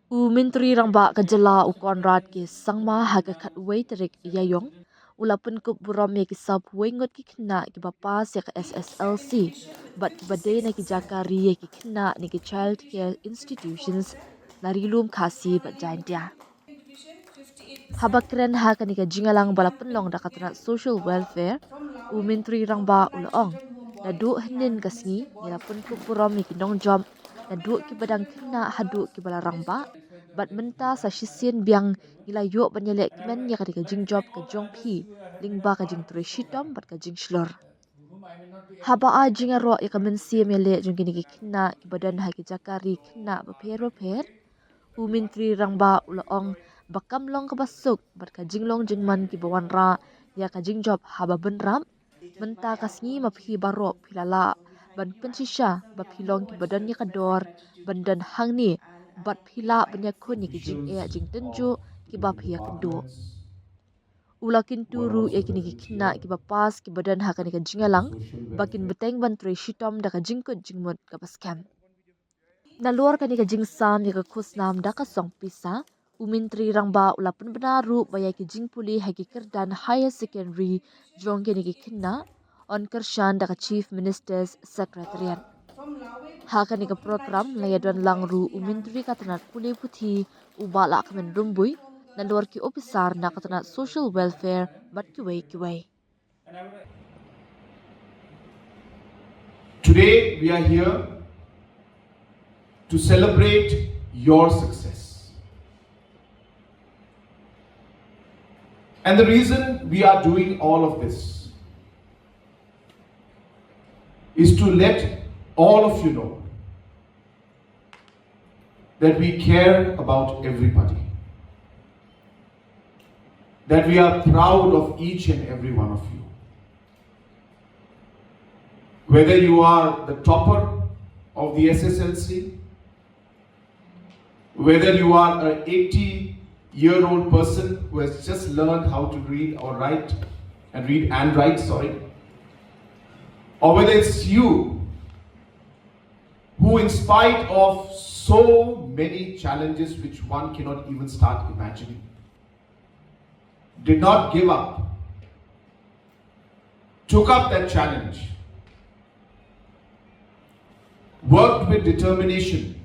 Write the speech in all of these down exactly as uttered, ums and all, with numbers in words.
U Myntri Rangbah ka jylla u Conrad K Sangma ha ka khatwei tarik Ïaïong u la pynkup burom ïa ki saphew ngut ki khynnah kiba pass ïa ka S S L C bad kiba dei na ki jaka ri ïa ki khynnah na ki child care institutions na Ri-lum Khasi bad Jaintia. Haba kren ha kane ka jingïalang ba la pynlong da ka tnat Social Welfare, u Myntri Rangbah u la ong, naduh hynnin ka sngi ngi la pynkup burom ïa ki nongjop naduh kiba dang khynnah haduh kiba la rangbah, bad mynta sa shisien biang ngi la ïoh ban ïaleh kmen ïa kane ka jingjop ka jong phi lyngba ka jingtrei shitom bad ka jingshlur. Haba ai jingïaroh ïa ka mynsiem ïaleh jong kine ki khynnah kiba don ha ki jaka ri khynnah bapher bapher, u Myntri Rangbah u la ong ba kam long kaba suk bad ka jinglong jingman kiba wanrah ïa ka jingjop haba bynrap. Mynta ka sngi ma phi baroh phi la lah ban pynshisha ba phi long kiba don ïa ka dor ban don hangne bad phi lah ban ïakhun ïa ki jingeh jingtynjuh kiba phi ïakynduh. U la kyntu ruh ïa kine ki khynnah kiba pass kiba don ha kane ka jingïalang ba kin bteng ban trei shitom da ka jingkut jingmut kaba skhem. Nalor kane ka jingsam ïa ka khusnam da ka song pisa, u Myntri Rangbah u la pynbna ruh ba ïa ki jingpule ha ki kyrdan higher secondary jong kine ki khynnah yn kyrshan da ka Chief Minister's Secretariat. Ha kane ka program la ïadon lang ruh u Myntri ka tnat pule puthi u Bah Lahkmen Rymbui, nalor ki ophisar na ka tnat Social Welfare bad kiwei kiwei. Today we are here to celebrate your success. And the reason we are doing all of this is to let all of you know that we care about everybody, that we are proud of each and every one of you. Whether you are the topper of the S S L C, whether you are an eighty year old person who has just learned how to read or write and read and write, sorry, or whether it's you who, in spite of so many challenges which one cannot even start imagining, did not give up, took up that challenge, worked with determination,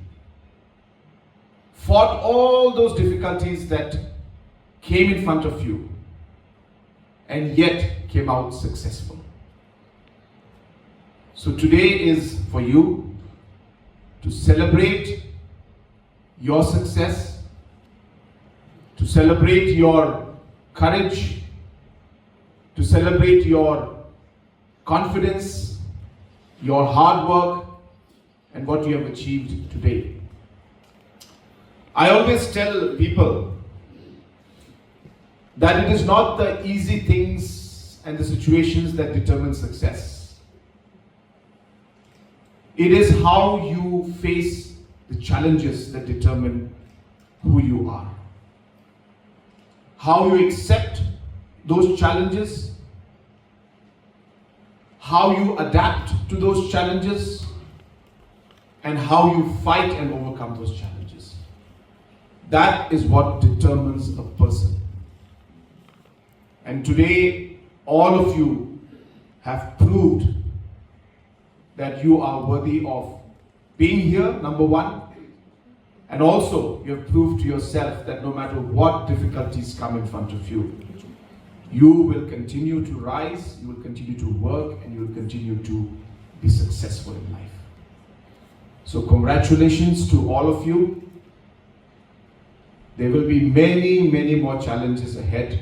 fought all those difficulties that came in front of you, and yet came out successful. So today is for you to celebrate your success, to celebrate your courage, to celebrate your confidence, your hard work, and what you have achieved today. I always tell people that it is not the easy things and the situations that determine success. It is how you face the challenges that determine who you are. How you accept those challenges, how you adapt to those challenges, and how you fight and overcome those challenges. That is what determines a person. And today, all of you have proved that you are worthy of being here, number one. And also, you have proved to yourself that no matter what difficulties come in front of you, you will continue to rise, you will continue to work, and you will continue to be successful in life. So, congratulations to all of you. There will be many, many more challenges ahead.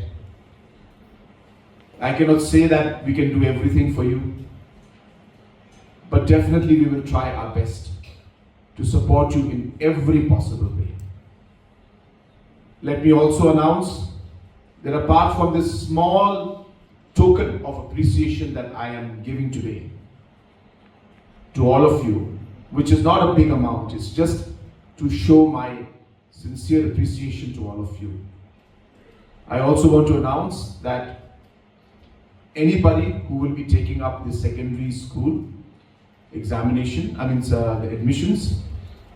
I cannot say that we can do everything for you, but definitely we will try our best to support you in every possible way. Let me also announce that apart from this small token of appreciation that I am giving today to all of you, which is not a big amount, it's just to show my sincere appreciation to all of you. I also want to announce that anybody who will be taking up the secondary school examination, I mean, uh, the admissions,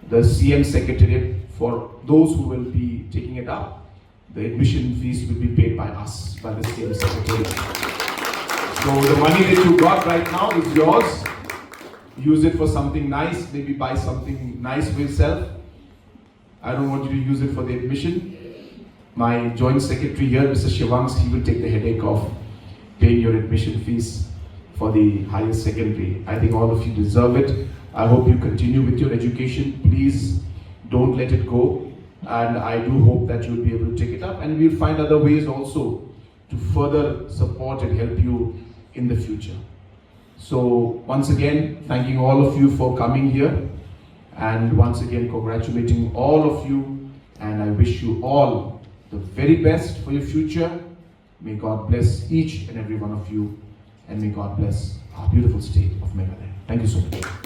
the C M Secretariat, for those who will be taking it up, the admission fees will be paid by us, by the C M Secretariat. So the money that you got right now is yours. Use it for something nice, maybe buy something nice for yourself. I don't want you to use it for the admission. My joint secretary here, Mister Shivangs, he will take the headache of paying your admission fees for the higher secondary. I think all of you deserve it. I hope you continue with your education. Please don't let it go. And I do hope that you'll be able to take it up. And we'll find other ways also to further support and help you in the future. So, once again, thanking all of you for coming here. And once again, congratulating all of you. And I wish you all the very best for your future. May God bless each and every one of you. And may God bless our beautiful state of Meghalaya. Thank you so much.